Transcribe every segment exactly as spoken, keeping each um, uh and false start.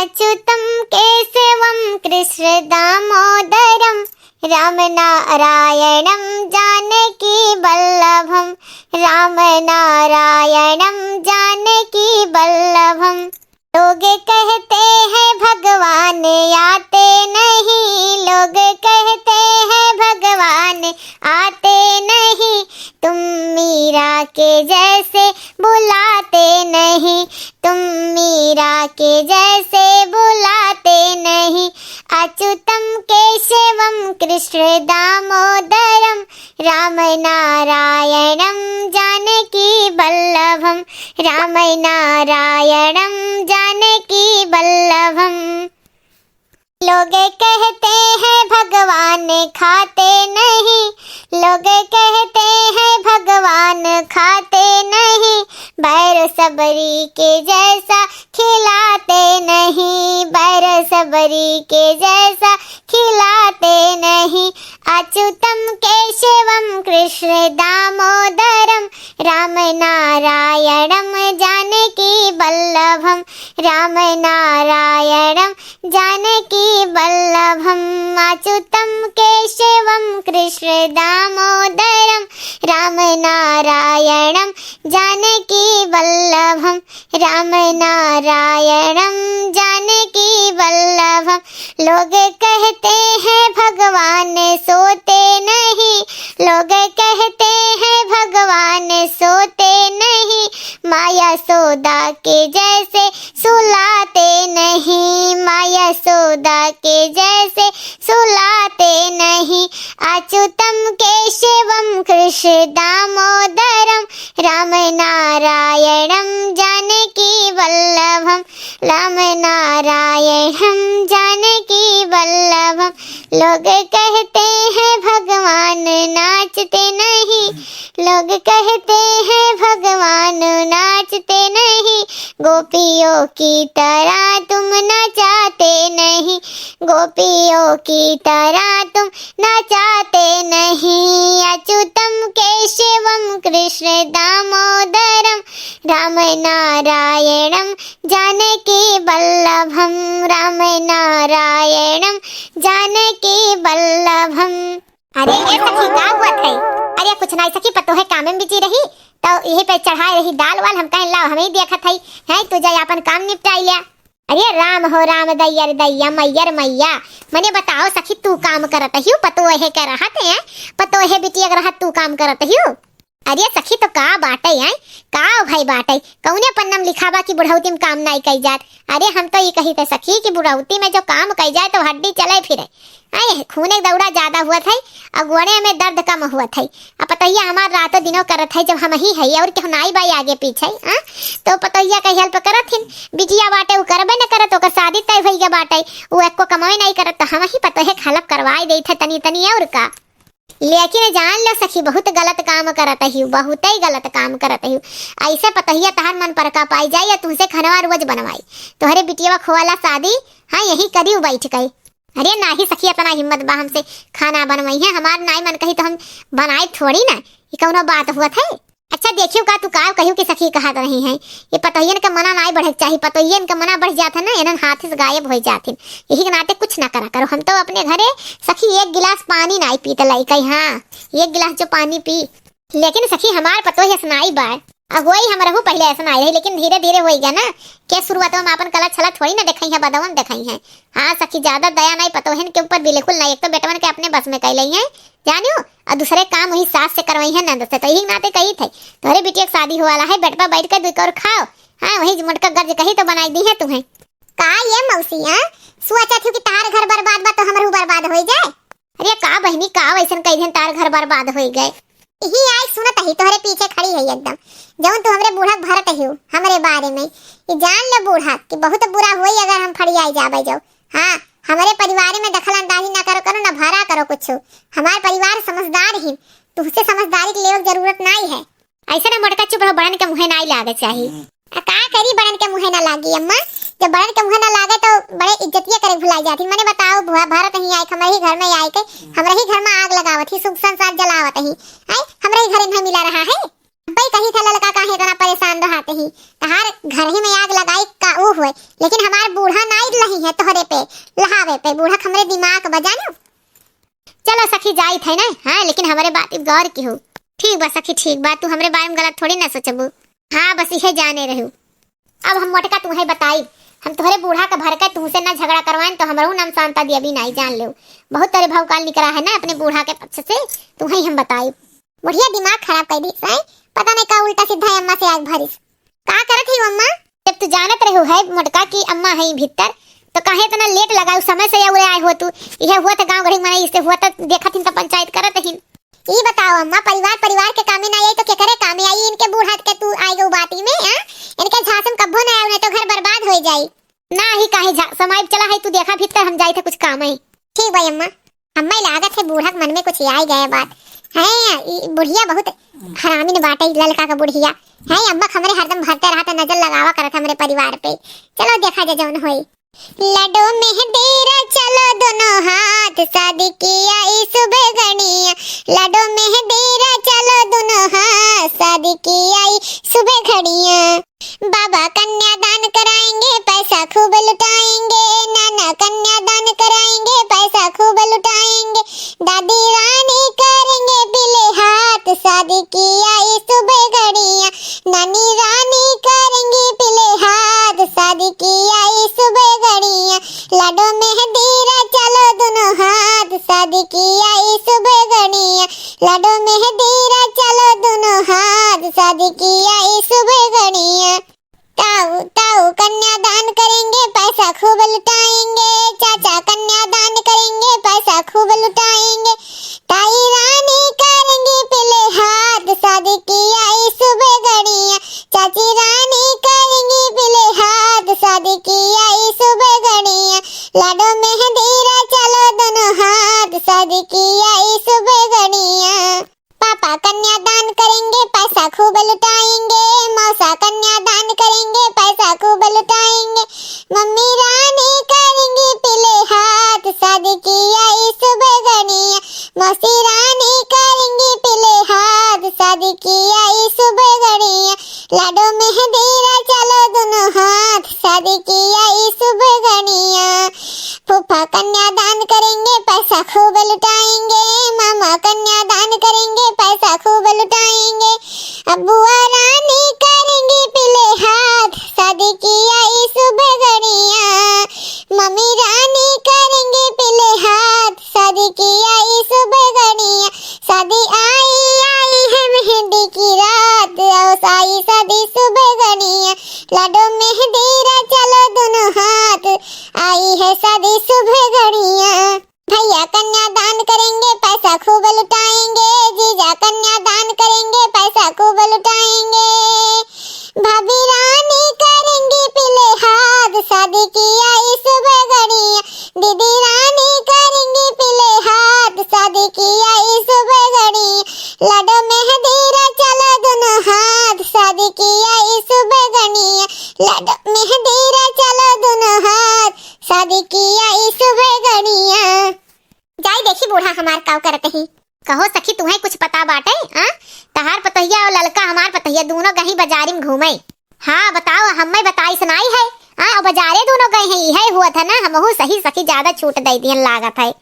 अच्युतं केशवं कृष्णदामोदरं रामनारायणं जानकीवल्लभं। रामनारायणं जानकीवल्लभं। लोग कहते हैं भगवान आते नहीं, लोग कहते हैं भगवान आते नहीं, तुम मीरा के जैसे बुलाते नहीं, तुम मीरा के जैसे बुलाते नहीं। अच्युतं केशवं कृष्णदामोदरं रामनारायणं जानकीवल्लभं। रामनारायणं जानकीवल्लभं। लोग कहते हैं भगवान खाते नहीं, लोग कहते हैं भगवान खाते नहीं, बैर सबरी के जैसा खिलाते नहीं, बैर सबरी के जैसा खिलाते नहीं। अच्युतं केशवं कृष्णदामोदरं रामनारायणं जानकीवल्लभं। रामनारायणं जानकीवल्लभं। अच्युतं केशवं कृष्णदामोदरं रामनारायणं जानकीवल्लभं। रामनारायणं जानकीवल्लभं। लोग कहते हैं भगवान सोते नहीं, लोग कहते हैं भगवान सोते नहीं, माँ यशोदा के जैसे सुलाते नहीं, माँ यशोदा के जैसे सुलाते नहीं। अच्युतं केशवं कृष्णदामोदरं रामनारायणं जानकीवल्लभं। रामनारायणं जानकीवल्लभं। लोग कहते हैं भगवान नाचते नहीं, लोग कहते हैं भगवान नाचते नहीं, गोपियों की तरह तुम नचाते नहीं, गोपियों की तरह तुम नचाते नहीं। अच्युतं केशवं कृष्णदामोदरं रामनारायणं जानकीवल्लभं। रामनारायणं जानकीवल्लभं। अरे ए सखी, का हुआ थई? अरे कुछ नाई सखी, पतोहे कामे में बिजी रही, तो यही पे चढ़ाए रही दाल वाल, हम कहेन लाओ हमहीं देखत हई, हैं तू जा आपन काम निपटाई ल्या। अरे राम हो राम, दैया रे दैया, मैया रे मैया, मने बताओ सखी, तू काम करत हिउ, पतोहे के रहत हैं, पतोहे बिटिया के रहत तू काम करत हिउ? अरे सखी, तो का बाटइ, आय? का भई बाटइ? कउने पन्ना में लिखा बा कि बुढ़ौती में काम नाई कइ जात? अरे हम तो ई कहित है सखी कि बुढ़ौती में जो काम कइ जाए तो हड्डी चलइ फिरइ। आय, खूने दौड़ा ज्यादा हुवत है अउ गोड़े में दर्द कम हुवत है। अब पतोहिया हमार रातो दिनो करत है, जब हमहीं हई अउर केहू नाई बा आगे पीछे, आ? तो पतोहिया क help करत हिन, बिटिया बाटइ उ करबे न करत, ओकर शादी तय होइ गा बाटइ, उ एक्को कमवे नाई करत, तो हमहीं पतोहे क help करवाइ देइत है तनी तनी अउर का। लेकिन जान लो सखी, बहुत गलत काम करत हिउ, बहुतइ गलत काम करत हिउ। अइसे पतोहिया तहार मन परका पाइ जाई या तुहसे खनवा रोज बनवाई। तोहरे बिटियवा क होवाला शादी, हाँ, यहीं करिउ बइठ के। अरे नाहीं सखी, अतना हिम्मत बा हमसे खाना बनवइहैं? हमार नाई मन कही तो हम बनाइब थोड़ी ना, ई कउनो बात हुवत है? अच्छा देखिउ का तू का कहिउ कि सखी कहत रही हैं, ये पतोहियन क मना नाई बढ़े क चाही, पतोहियन क मना बढ़ जात है ना, एनन हाथे से गायब होइ जात हिन। यही के नाते कुछ ना करा करो, हम तो अपने घरे सखी एक गिलास पानी नाई पीत लइके, हाँ, एक गिलास जो पानी पी। लेकिन सखी हमार पतोह अइसनाई बा, अब होई हमरहू पहिले अइसनाई रही, लेकिन धीरे धीरे होई गा ना, के शुरुआत में आपन कला छला थोड़ी ना देखइहैं, बदवन देखइहैं। हाँ सखी, ज्यादा दया नाई पतोहन के ऊपर बिल्कुल नाई, एक तो बेटवन के अपने बस में कइ लइहैं, जानिउ, अउर दूसरे काम वही सास से करवइहैं ननद से, तो यही नाते कहित है, तोहरे बिटिया क शादी होवाला है, बेटवा बइठ के दुइ कौर खाओ, हाँ, वही मोटका गर्ज कही तो बनाइ दिहैं तुहैं। का ये मौसी, हाँ? सोचत हिउ कि तहार घर बर्बाद बा तो हमरहू बर्बाद होइ जाए? अरे का बहिनी, का वइसन कहि दिहन तहार घर बर्बाद होइ गए? इही आइ सुनत ही, तोहरे पीछे खड़ी है एकदम। जउन तू हमरे बूढ़ा क भरत हिउ, हमरे बारे में। ई जान ले बूढ़ा कि बहुत बुरा होई अगर हम फरियाइ जाबइ जउ। हाँ, हमरे परिवार में दखल अंदाजी ना करो, करो ना भरा करो कुछ। हमार परिवार समझदार ही, तुहसे समझदारी क लेवे क जरूरत नाई है। अइसे ना मोटका चुप रहो, बड़न के मुँहे नाई लागे चाही। आ का करी, बड़न के मुँहे ना लागी अम्मा, जब बड़न के मुँहे ना लागे तो बड़े इज्जतिया करे भुलाइ जात ही। मने बताओ भुआ, भरत ही आइके, हमरे ही घर में आइके, हमरे ही घर में आग लगावत ही, सुख संसार जलावत ही। आय, हमरे ही घर इन्हें मिला रहा है। अब्बे कही था ललका काहे इतना परेशान रहत ही, तहार घर ही में आग लगाई का ऊ हुए, लेकिन हमार बूढ़ा नाई लागत ही है तोहरे पे, लहावे पे। बूढ़ा के हमरे दिमाग बा, जानू। चलो सखी, जाइत है ना, हाँ, लेकिन हमरे बात पे गौर किहू। ठीक बा सखी, ठीक बा, तू हमरे बारे में गलत थोड़ी ना सोचबू। हाँ, बस इहे जाने रहू। अब हम मोटका तुहैं बताई, हम तोहरे बूढ़ा के भर के तुहसे ना झगड़ा करवाएन तो हमरहू नाम शांता देवी नाई, जान लेउ। बहुत तोहरे भौकाल निकरा है ना अपने बूढ़ा के पक्ष से, तुहैं हम बताई। बुढ़िया दिमाग खराब कर दी सै, पता नहीं का उल्टा सीधा अम्मा से आग भरिस। का करत ही अम्मा? जब तू जानत रहू है मोटका कि अम्मा है भीतर, तो काहे इतना लेट लगाऊ, समय से उरे आए हो तू। इहे हुआ था गाँव गढ़ी मनाई, इससे हुआ था देखत हिन तो पंचायत करत हिन। ई बताओ अम्मा, परिवार, परिवार के कामे ना आई तो केकरे कामे आई? इनके बूढ़ा के तू आए गो बाटी में, हाँ? इनके झांसे में कब्बो ना आए, नहीं तो घर बर्बाद हो जाई। ना ही काहे झा-, समय चला है, तू देखा भीतर हम जाई थे कुछ काम है। ठीक भाई अम्मा, हम्मे लागत है बूढ़ा के मन में कुछ आई गए बात। है, ई बुढ़िया बहुत हरामिन बाटे, ई ललका का बुढ़िया। है, अम्मा हमरे हरदम भरते रहत, नजर लगावा करत हमरे परिवार पे। चलो देखा जा जौन होई। लाडो मेहंदी रचा लो दोनों हाथ, शादी की आई सुबह घड़िया। लाडो मेहंदी रचा लो दोनों हाथ, शादी की आई सुबह घड़िया। बाबा कन्यादान कराएंगे, पैसा खूब लुटाएंगे। नाना कन्यादान कराएंगे, पैसा खूब लुटाएंगे। दादी रानी करेंगे पीले हाथ, शादी की आई सुबह घड़िया। नानी रानी करेंगी पीले हाथ, शादी की आई सुबह घड़िया। लाडो मेहंदी रचा लो दोनों हाथ, शादी की आई सुबह घड़िया। लाडो मेहंदी रचा लो दोनों हाथ, शादी की आई सुबह घड़िया। ताऊ, ताऊ कन्यादान करेंगे, पैसा खूब लुटाएंगे। चाचा कन्यादान करेंगे, पैसा खूब लुटाएंगे। ताई रानी करेंगी पीले हाथ, शादी की आई सुबह घड़िया। चाची रानी करेंगी पीले हाथ, शादी की आई सुबह घड़िया। लाडो मेहंदी रचा लो दोनों हाथ, शादी की आई सुबह घड़िया। पापा कन्यादान करेंगे, पैसा खूब लुटाएंगे। मौसा कन्यादान करेंगे, पैसा खूब लुटाएंगे। मम्मी रानी करेंगी पीले हाथ, शादी की आई सुबह घड़िया। मौसी रानी करेंगी पीले हाथ, शादी की आई सुबह घड़िया। लाडो मेहंदी रचा लो दोनों हाथ, शादी की आई सुबह घड़िया। फूफा कन्यादान करेंगे, पैसा खूब लुटाएंगे। मामा कन्यादान करेंगे, पैसा खूब लुटाएंगे। अबुआ रानी करेंगी पीले हाथ, शादी की आई सुबह घड़िया। मम्मी रानी करेंगी पीले हाथ, शादी की आई सुबह घड़िया। शादी आई, आई है मेहंदी की रात, आओ आई शादी सुबह घड़िया। लाडो मेहंदी रचा लो दोनों हाथ, आई है शादी सुबह घड़िया। भैया कन्यादान करेंगे, पैसा खूब लुटाएंगे। जीजा कन्यादान करेंगे, पैसा खूब लुटाएंगे। भाभी रानी करेंगी पीले हाथ, शादी की आई सुबह घड़िया। दीदी रानी करेंगी पीले हाथ, शादी की आई सुबह घड़िया। लाडो मेहंदी रचा लो दोनों हाथ, शादी की आई सुबह घड़िया। लाडो मेहंदी रचा लो दोनों हाथ, शादी की आई सुबह घड़िया। जाई देखी बूढ़ा हमार काव करत ही। कहो सखी, तुहैं कुछ पता बाटे, आ? तहार पतोहिया और ललका हमार पतोहिया दोनों गहीं बजारी में घूमे। हाँ, बताओ, हम्मे बताइस नाई है, आ? और बजारे दोनों गए हैं, इहे हुआ था ना, हमहू सही सखी ज्यादा छूट दे दिहन लागत है।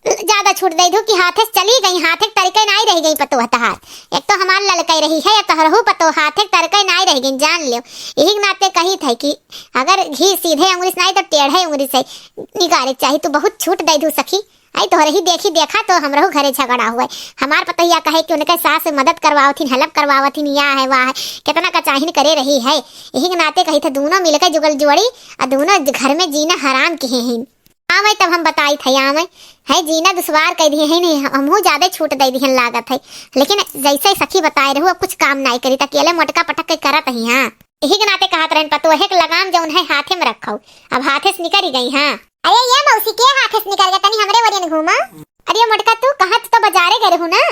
ज्यादा छूट दे दू कि हाथे से चली गई, हाथे के तरीके नाई रह गई पतोह तहार। एक तो हमार ललकई रही है, या तोहरहू पतोह हाथे के तरीके नाई रह गई, जान लियो। यही के नाते कही थे कि अगर घी सीधे अंगुरी से नाई तो टेढ़े अंगुरी से निकारे के चाही। तू बहुत छूट दे दू सखी। आई तोहरे ही देखी देखा तो हमरहू घरे झगड़ा हुआ। हमार पतोहिया कहे कि उनके सास से मदद करवावत हिन, help करवावत हिन, या है, वाह है, कितना कचाहिन करे रही है। यही के नाते कही थे दोनों मिलके जुगल जोड़ी और दोनों घर में जीना हराम किहे हिन। आवे तब हम बताई थे, आवे है जीना दुश्वार कह दिए है, नहीं हमहू ज्यादा छूट दे दिहन लागत है। लेकिन जैसे सखी बताए रहू, अब कुछ काम नाई करी, त अकेले मोटका पटक के करत ही। हाँ, यही के नाते कहत रहन, पतोहे के लगाम जौन है हाथे में रखो, अब हाथे से निकल गई। हाँ। अरे ये मौसी, के हाथे से निकल गए, तनी हमरे वरियन घूमा। अरे मोटका, तू कहाँ, तू तो बजारे गए रहू ना।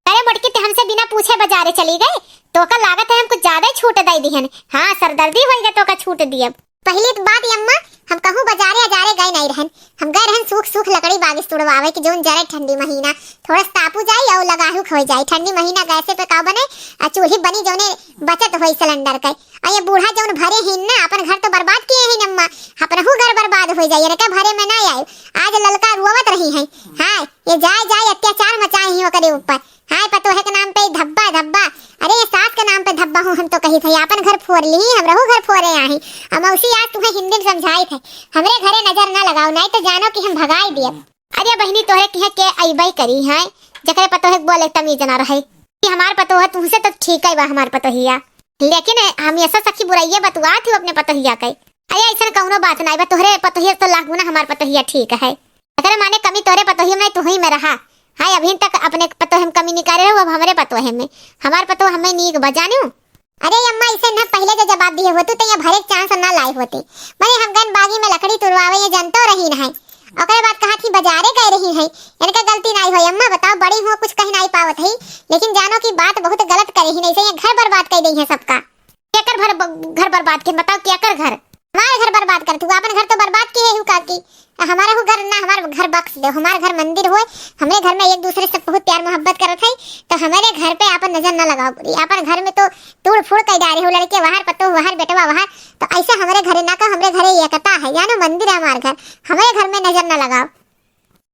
अरे मोटकी, ते हमसे बिना पूछे बजारे चली गई, तो का लागत है हम कुछ ज्यादा ही छूट दे दिहन। हाँ, सरदर्दी होई गए तो का छूट दियब। पहली तो बात ये अम्मा, हम कहूँ बजारे अजारे गए नहीं रहन, हम गए रहन सूख सूख लकड़ी बागिस तुड़वावे कि जौन जरे ठंडी महीना, थोड़ा सा तापू जाई और लगाहू खो जाई। ठंडी महीना गैसे पे का बने, आ चूल्ही बनी जौने बचत होई सिलेंडर के। और ये बूढ़ा जौन भरे हैं ना, अपन घर तो बर्बाद किए हैं अम्मा, अपनहू घर बर्बाद हो जाए, इनके भरे में ना आए। आज ललका रोवत रही हैं, हाँ, ये जाए जाए अत्याचार मचाए हैं ओकरे ऊपर। हाँ, पतोहे के नाम पे धब्बा धब्बा, अरे ये सास के नाम पे धब्बा हूँ हम तो कही थे, अपन घर फोर ली, हमरहू घर फोरे आही। अमौसी आज तुम्हें हिंदी में समझाई थे, हमरे घरे नजर ना लगाओ, नहीं तो जानो कि हम भगाई दिए। अरे बहिनी, तोहरे किहे के अइबे करी है, जकरे पतोहे के बोले तमीज ना रहे। कि हमार पतोह तुमसे तो ठीक है बा हमार पतोहिया, लेकिन हम ऐसा सखी बुराइये बतुआत ही अपने पतोहिया के। अरे ऐसन कौनो बात ना बा, तोहरे पतोहिया तो लाख गुना हमार पतोहिया ठीक है। एकरे माने कमी तोहरे पतोहिया में, तुही में रहा। हाय, अभी तक अपने पतोहे में कमी निकाले रहो, अब हमरे पतोहे में। हमार पतोह हमें नीक बा, जानू। अरे अम्मा, इसे न पहिले जो जवाब दिए होतू, तो ये भरे के चांस ना लाई होती। मने हम गन बागी में लकड़ी तुड़वावे, ये जनतो रही न है। ओकरे बाद कहा थी, "बाजारे गए रही है, इनका गलती नाई होई।" अम्मा बताओ, बड़ी हुआ कुछ कह नाई पावत है, लेकिन जानो कि बात बहुत गलत करे ही नहीं से, ये घर बर्बाद कर दी है सबका। केकर भर ब-, घर बर्बाद के बताओ, केकर घर? हमारे घर बर्बाद कर तू, अपन घर तो बर्बाद किहे हु काकी। हमारा हु घर ना, हमार घर बख्श दे, हमार घर मंदिर होए, हमरे घर में एक दूसरे से बहुत प्यार मोहब्बत करत है, तो हमारे घर पे अपन नजर ना लगाओ बुरी। अपन घर में तो तोड़ फोड़ कर डारे हो, लड़के बाहर, पतोह बाहर, बेटवा बाहर, तो ऐसे हमरे घरे ना का, हमरे घरे एकता है, जानो मंदिर है हमार घर, हमरे घर में नजर ना लगाओ।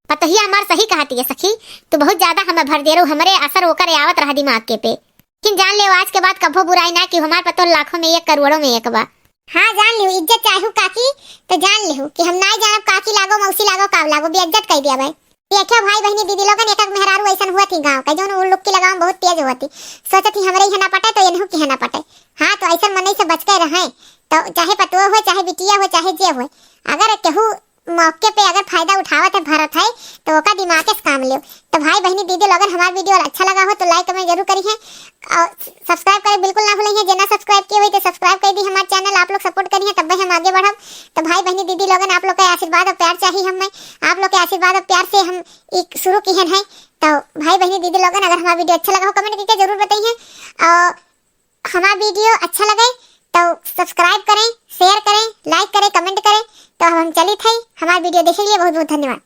पतोहिया हमार सही कहती है सखी, तू बहुत ज्यादा हमें भर दे रहू, हमरे असर ओकर आवत रहा दिमाग के पे। लेकिन जान ले, आज के बाद कभो बुराई ना कि हमार पतोह लाखों में एक, करोड़ों में एक बा। हाँ, जान लिहू, इज्जत चाहू काकी, तो जान लिहू कि हम नाई जानब काकी लागो, मौसी लागो, काव लागो, बेइज्जत कर दिया भाई। देखियो भाई बहिनी दीदी लोगन, एक एक मेहरारू ऐसन हुआ थी गाँव का, जौन उन लोग की लगाम बहुत तेज हुआ थी। सोचत ही हमरे यहाँ ना पटे तो इनहू के यहाँ ना पटे। हाँ, तो ऐसन मनई से बच के रहें, तो चाहे पतोह हो, चाहे बिटिया हो, चाहे जे हो, अगर केहू मौके पे अगर फायदा उठावत है, भरत है, तो ओका दिमाग से काम लेव। तो भाई बहिनी दीदी लोगन, हमार वीडियो अच्छा लगा हो तो like कमेंट जरूर करिहे और subscribe करे बिल्कुल ना भूलिहे। जे ना subscribe किए हुई तो subscribe कर दी हमार channel, आप लोग support करिहे तब हम आगे बढ़ब। तो भाई बहिनी दीदी लोगन, आप लोग के आशीर्वाद और प्यार चाहिए हमें, आप लोग के आशीर्वाद और प्यार से हम एक शुरू किहन है। तो भाई बहिनी दीदी लोगन, अगर हमार वीडियो अच्छा लगा हो comment करके जरूर बताइए और हमार वीडियो अच्छा लगे तो subscribe करें, share करें, like करें, comment करें। तो अब हम चलित है, हमार वीडियो देखे के लिए बहुत बहुत धन्यवाद।